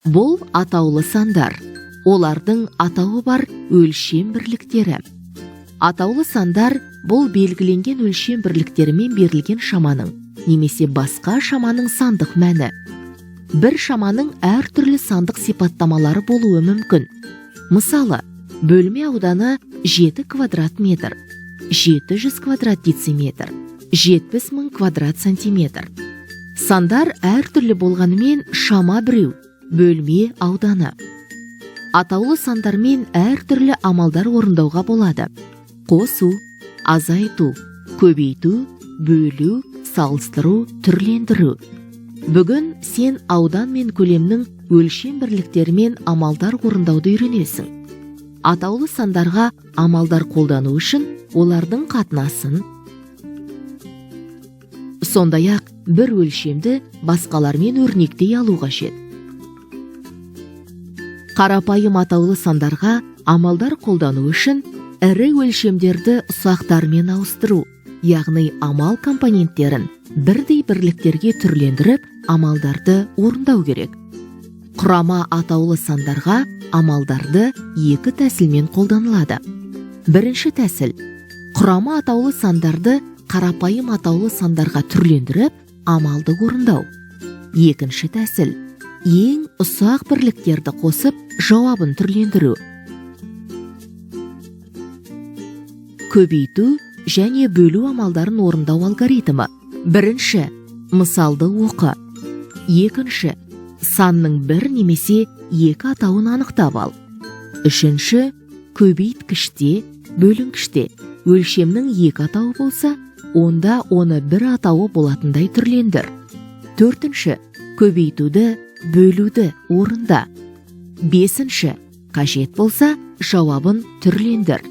Бұл атаулы сандар. Олардың атауы бар өлшем бірліктері. Атаулы сандар бұл белгіленген өлшем бірліктерімен берілген шаманың немесе басқа шаманың сандық мәні. Бір шаманың әртүрлі сандық сипаттамалары болуы мүмкін. Мысалы, бөлме ауданы 7 квадрат метр, 700 квадрат дециметр, 70 мың квадрат сантиметр. Сандар әртүрлі болғанымен, шама біреу – бөлме ауданы. Атаулы сандармен әртүрлі амалдар орындауға болады: қосу, азайту, көбейту, бөлу, салыстыру, түрлендіру. Бүгін сен аудан мен көлемнің өлшем бірліктерімен амалдар орындауды үйренесің. Атаулы сандарға амалдар қолдану үшін олардың қатынасын, сондай-ақ бір өлшемді басқалармен өрнектей алу қажет. Қарапайым атаулы сандарға амалдар қолдану үшін ірі өлшемдерді ұсақтармен ауыстыру, яғни амал компоненттерін бірдей бірліктерге түрлендіріп, амалдарды орындау керек. Құрама атаулы сандарға амалдарды екі тәсілмен қолданылады. Бірінші тәсіл: құрама атаулы сандарды қарапайым атаулы сандарға түрлендіріп, амалды орындау. Екінші тәсіл: ең ұсақ бірліктерді қосып, жауабын түрлендіру. Көбейту және бөлу амалдарын орындау алгоритмі. Бірінші, мысалды оқы. Екінші, санның бір немесе екі атауын анықтап ал. Үшінші, көбейткіште, бөлінгіште өлшемнің екі атауы болса, онда оны бір атауы болатындай түрлендір. Төртінші, көбейтуді, бөлуді орында. Бесінші, қажет болса, жауабын түрлендір.